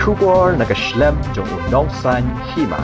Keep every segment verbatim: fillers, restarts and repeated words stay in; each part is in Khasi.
Khubor na ka shlem jong u nongsan hima.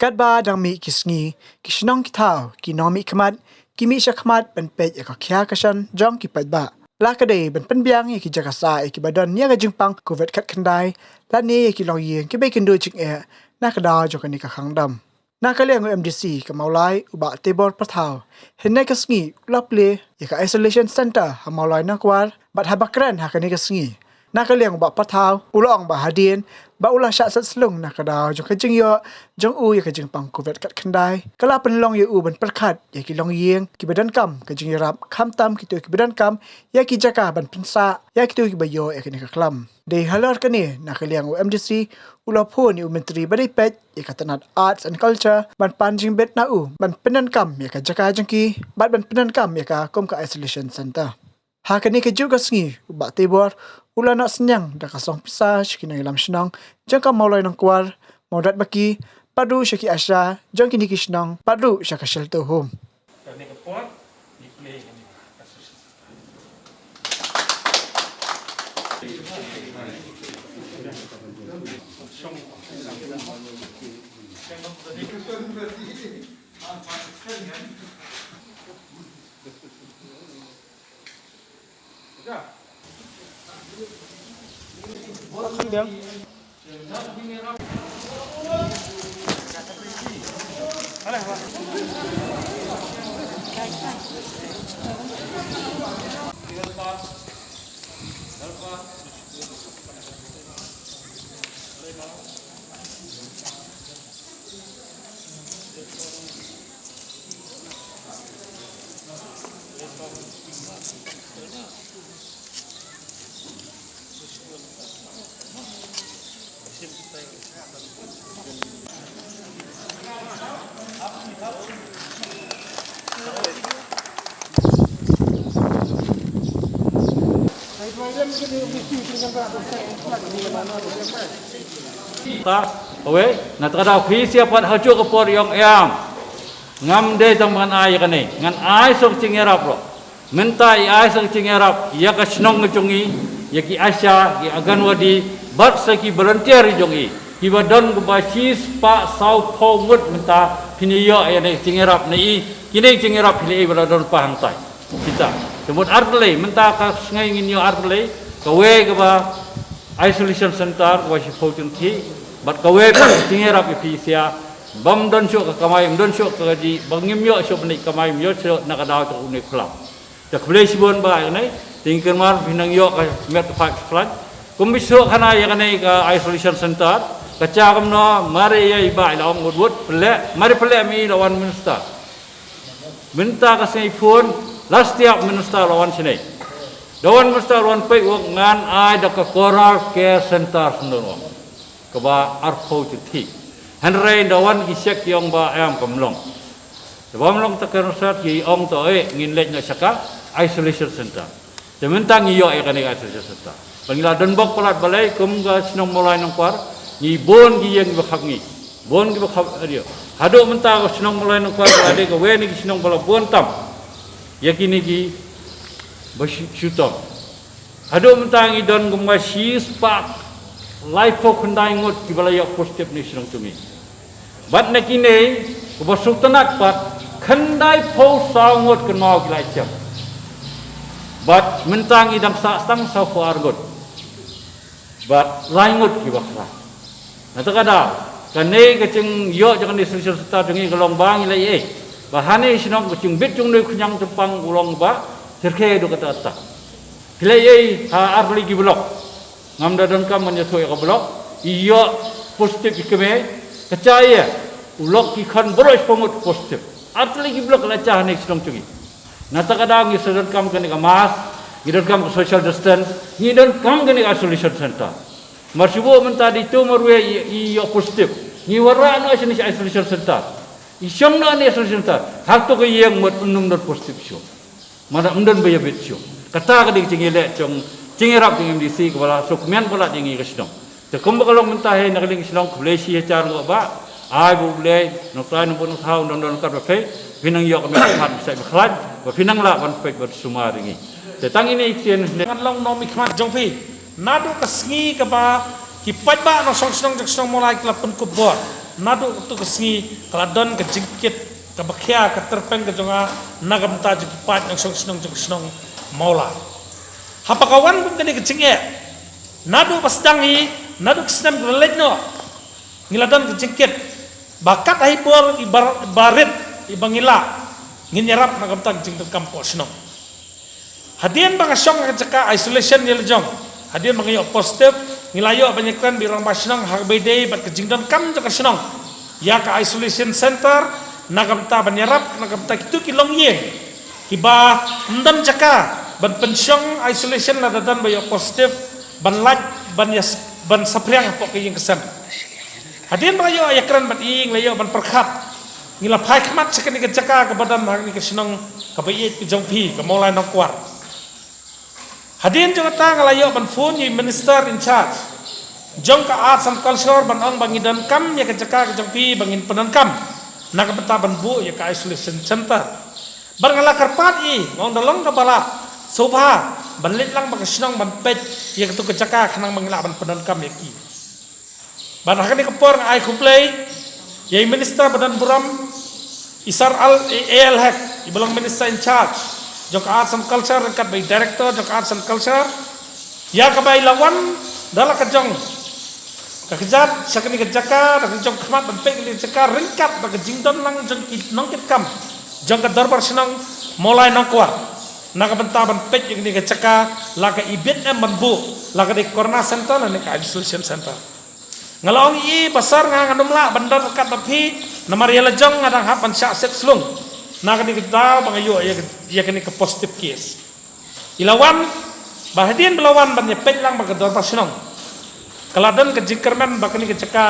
Katba dang mih ki sngi, ki shnong ki thaw, ki nongmihkhmat, ki mih shakhmat ban peit ïa ka khia ka shan jong ki paidbah. La ka dei ban pynbiang ïa ki jaka sah ïa kiba don ïa ka jingpang covid khatkhyndai, lane ïa ki longïing kiba ïakynduh jingeh na ka daw jong kane ka khang dam. Na ka liang u M D C ka Mawlai u Bah Teibor Pathaw, hynne ka sngi u la plie ïa ka isolation center ha Mawlai Nongkwar, bad haba kren ha kane ka sngi, na ka liang u Bah Pathaw u la ong ba hadien ba u la shah set slung na ka daw jong ka jingïoh jong u ïa ka jingpang covid khatkhyndai, ka la pynlong ïa u ban pyrkhat ïa ki longïing kiba donkam ka jingïarap, khamtam kito kiba donkam ïa ki jaka ban pynsah ïa kito kiba ïoh ïa kane ka klam. Dei halor kane, na ka liang u M D C u la phone ïa u Myntri ba dei peit ïa ka tnat Arts and Culture ban pan jingbit na u ban pyndonkam ïa ka jaka jong ki, bad ban pyndonkam ïa ka kum ka isolation center. Ha kane kajuh ka sngi u Bah Teibor u la noh synñiang da ka song pisa sha ki nongïalam shnong jong ka Mawlai Nongkwar, Mawdatbaki, bad ruh sha ki ASHA jong kine ki shnong, bad ruh sha ka shelter home. Kane ka por, ngi plie kane ka session. Ta, kawei, na ta ka daw phi sha pat ha juh ka por ïong em. Ngam dei tang ba ngan ai ïa kane, ngan ai sa ka jingïarap ruh. Mynta i ai sa ka jingïarap ïa ka shnong ka jong i, ïa ki ASHA, ki Anganwadi, bad sa ki volunteer jong i, kiba don kumba shispah sawphew ngut mynta, phin ïoh ïa kane ka jingïarap na i, kine ki jingïarap phi leh i ba la don pa hangtai. Kita. Te mut artylli, mynta ka sngi ngin ïoh artylli, kawei kaba isolation center, kaba shiphew jingthih, bad kawei pat ka jingïarap ïa phi sha, bym don shuh ka kamai, bym don shuh ka kajih, ba ngim ïoh shuh ban leit kamai, ym ïoh shuh na ka daw jong une u khlaw. Te khublei shibun ba ïa kane, te ngi kynmaw phin nang ïoh ka met ka phad ka khlaiñ. Kum ba shuh khana ïa kane ka isolation center, ka cha kumno, mar ïa i Bah i la ong wut wut, pynleh, mar pynleh ma i la wan minister. Mynta ka sngi phone, la stiap minister la wan shane. Da wan minister la wan peit u ong ngan ai da ka Coral Care Center shen don u ong. Kaba arphew jingthih. Hynrei da wan ki check ki ong ba em kam long. Te bym long ta ka research ki ong to eh ngin leit noh sha ka isolation center. Te mynta ngi ïoh ïa kane ka isolation center. Ba ngi la don bok palat balei kum ka shnong Mawlai Nongkwar, ngi bun ki ïing kiba khap ngi. Bun kiba khap ïa. Haduh mynta ka shnong Mawlai Nongkwar ka la dei kawei na ki shnong ba la bun tam ïa kine kiba shu-, shu tam. Haduh mynta ngi don kumba shispah laiphew khyndai ngut kiba la ïoh positive na shnong jong ngi. Bad na kine, kaba sngewtynnat pat, khyndaiphew saw ngut kynmaw ki la jem. Bad mynta ngi dang sah tang sawphew ar ngut. Bad lai ngut kiba khraw. Na ta ka daw, kane ka jingïoh jong kane ka isolation center jong ngi ka long ba ngi la ïohi ba hane shnong ka jingbit jong une u khñiang jingpang u long ba shyrkhei haduh katta katta. Ki la ïohi ha artylli ki block. Ngam da donkam ban ïathuh ïa ka block, i ïoh positive i kmie, ka cha ïa u lok ki khun baroh shiphew ngut positive. Artylli ki block la cha hane shnong jong ngi. Na ta ka daw ngi sa donkam kane ka mask, ngi donkam ka social distance, ngi donkam kane ka isolation center. Mar shu buh mynta dei tu marwei i, i ïoh positive, ngi wanrah noh shane sha isolation center. I shong noh ne isolation center. Hato ka ïing mut ym don positive shuh. Mano ym don ba ïa bit shuh. Kata ka dei ka jingïaleh jong, jingïarap jong M D C kaba la suk men palat ïa ngi ka shnong. Te kumba ka long mynta hi na ka liang ka shnong khublei shi hajar nguh Bah. Ai ba U Blei Nongtrai Nongbuh Nongthaw un don don kat ba phi, phin nang ïoh ka met ka phad ba shait ba khlaiñ, ba phin nang lah ban peit ban sumar ïa ngi. Te tang ine i ktien ne. Ngan long nongmihkhmat jong phi. Naduh ka sngi kaba Ki paidbah nongshong shnong jong ka shnong Mawlai ki la pynkup bor. Naduh katu ka sngi ka la don ka jingkit kaba khia ka tyrpeng ka jong nga na ka bynta jong ki paid nongshong shnong jong ka shnong Mawlai. Haba ka wan kum kane ka jingeh, naduh ba sdang hi, naduh ka snem ka la leit noh, ngi la don ka jingkit ba kat ha i bor iba rit iba ngi lah, ngin ïarap na ka bynta ka jingdonkam hapoh shnong. Hadien ba nga shong ha ka jaka isolation ïa la jong, hadien ba nga ïoh positive, ngi la ïoh ban ïakren bad i rangbah shnong ha kaba ïadei bad ka jingdonkam jong ka shnong ïa ka isolation center, na ka bynta ban ïarap na ka bynta kito ki longïing kiba ym don jaka ban pynshong isolation lada don ba ïoh positive, ban lait ban ïa, ban saphriang hapoh ka ïing ka sem. Hadien ba nga ïoh ïakren bad i, ngi la ïoh ban pyrkhat, ngi la phai khmat sha kane ka jaka kaba don ha kane ka shnong kaba ïeit ka jong phi, ka Mawlai Nongkwar. Hadien jong kata nga la ïoh ban phone ïa i minister in charge jong ka arts and culture ban ong ba ngi donkam ïa ka jaka ka jong phi ba ngin pyndonkam na ka bynta ban buh ïa ka isolation center. Bad nga la kyrpad ïa i, nga ong da long kaba lah, sngewbha ban leit lang bad ka shnong ban peit ïa katu ka jaka khnang ba ngi lah ban pyndonkam ïa ki. Bad ha kane ka por nga ai khublei ïa i minister ba don burom, i Sir Al, i A L Hek, iba long minister in charge jong ka arts and culture ryngkat bad i director jong ka arts and culture, ïa kaba i la wan da la ka jong ka kjat sha kane ka jaka, da ka jong khmat ban peit kane ka jaka ryngkat bad ka jingdon lang jong ki nongkitkam jong ka dorbar shnong Mawlai Nongkwar, na ka bynta ban peit ïa kane ka jaka, la ka ibit em ban buh, la ka dei corona center lane ka isolation center. Nga la ong ïa i ba sir, nga ngam lah ban don ryngkat bad phi, namar ïa la jong nga dang hap ban shah set slung na kane ka daw ba nga ïoh ïa, ïa kane ka positive case. I la wan, bad hadien ba la wan ban ïa peit lang bad ka dorbar shnong, ka la don ka jingkyrmen ba kane ka jaka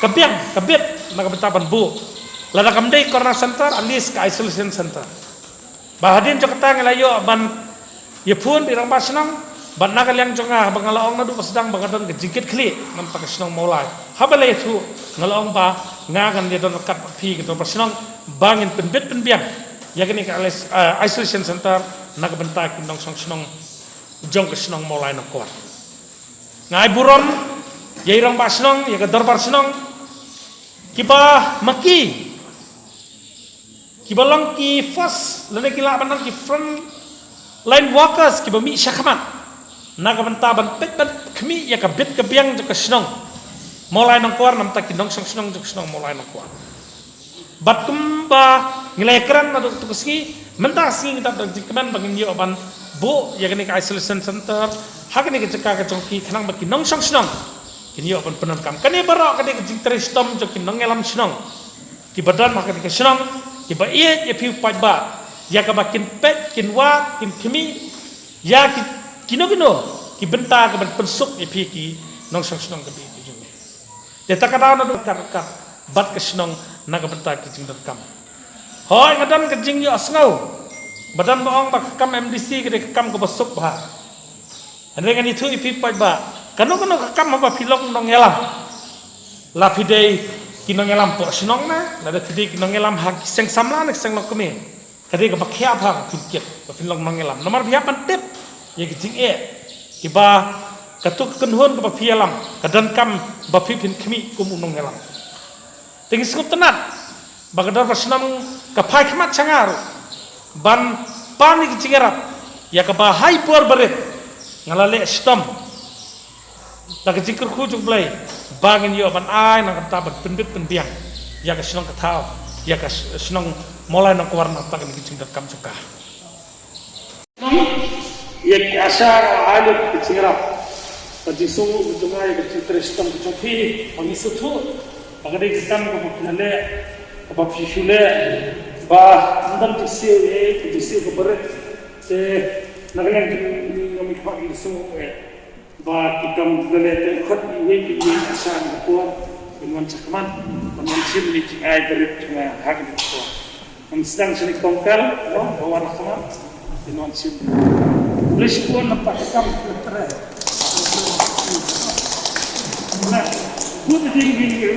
ka biang, ka bit na ka bynta ban buh, lada kam dei corona center, at least ka isolation center. Bad hadien jong kata ngi la ïoh ban ïa phone bad i rangbah shnong, bad na ka liang jong nga ba nga la ong naduh ba sdang ba nga don ka jingkit khlieh na ka bynta ka shnong Mawlai. Haba la ïathuh nga la ong ba nga ngan ïa don ryngkat bad phi ka dorbar shnong ba ngin pynbit pynbiang ïa kane ka isolation center na ka bynta ki nongshong shnong jong ka shnong Mawlai Nongkwar. Nga ai burom ïa i rangbah shnong, ïa ka dorbar shnong, kiba ma ki, kiba long ki first lane ki lah ban long ki front line workers kiba mih shakhmat na ka bynta ban peit ban khmih ïa ka bit ka biang jong ka shnong Mawlai Nongkwar, na ka bynta ki nongshong shnong jong ka shnong Mawlai Nongkwar. Bad kumba ngi la ïakren naduh katu ka sngi, mynta ka sngi ngi dap da ka jingkmen ba ngin ïoh ban buh ïa kane ka isolation center ha kane ka jaka ka jong phi khnang ba ki nongshong shnong kin ïoh ban pyndonkam. Kane baroh ka dei ka jingtrei shitom jong ki nongïalam shnong kiba don ha kane ka shnong, kiba ïeit ïa phi u paidbah, ïa kaba kin peit, kin wad, kin khmih ïa ki, kino kino ki bynta kaban pynsuk ïa phi ki nongshong shnong kaba ïeit. Te ta ka daw naduh ka ryngkat bad ka shnong na ka bynta ka jingdonkam. Hooid, nga don ka jingïohsngew ba don ba ong ba ka kam M D C ka dei ka kam kaba suk bha. Hynrei ngan ïathuh ïa phi paidbah, kano kano ka kam haba phi long nongïalam, la phi dei ki nongïalam hapoh shnong ne lada phi dei ki nongïalam ha ki seng samla ne ki seng longkmie, ka dei kaba khia bha ba phin kit, ba phin long nongïalam. Namar phi hap ban tip ïa ki jingeh kiba katu ka kynhun kaba phi ïalam ka donkam ba phi phin khmih kum u nongïalam. Te ngi sngewtynnat ba ka dorbar shnong ka phai khmat sha nga ruh ban pan ïa ki jingïarap ïa kaba ha i por barit nga la leh shitom da ka jingkyrkhu jong U Blei ba ngin ïoh ban ai na ka bynta ban pynbit pynbiang ïa ka shnong ka thaw, ïa ka sh-, shnong Mawlai Nongkwar na ka bynta kine ki jingdonkam jong ka. Ïa ki ASHA, ai lut ka jingïarap, ka jingsngewnguh ka jong nga ïa ka jingtrei shitom ka jong phi, ba ngi sngewthuh ba ka dei ka kam kaba phi la leh, kaba phi shu leh ba ym don jingsiew ei, ka jingsiew kaba rit. Te na ka liang jong ngi, ngi kwah ban sngewthuh eh ba ki kam ki la leh. Te khot iwei pa iwei ASHA na ka por, kin wan shakhmat ban wan shim ïa ki jingai barit jong nga ha kane ka por. Ngam sdang shane ka tongkal, no, ba wan shakhmat kin wan shim. Khublei shibun na ka bynta ka kam ka la trei. Na, good evening you.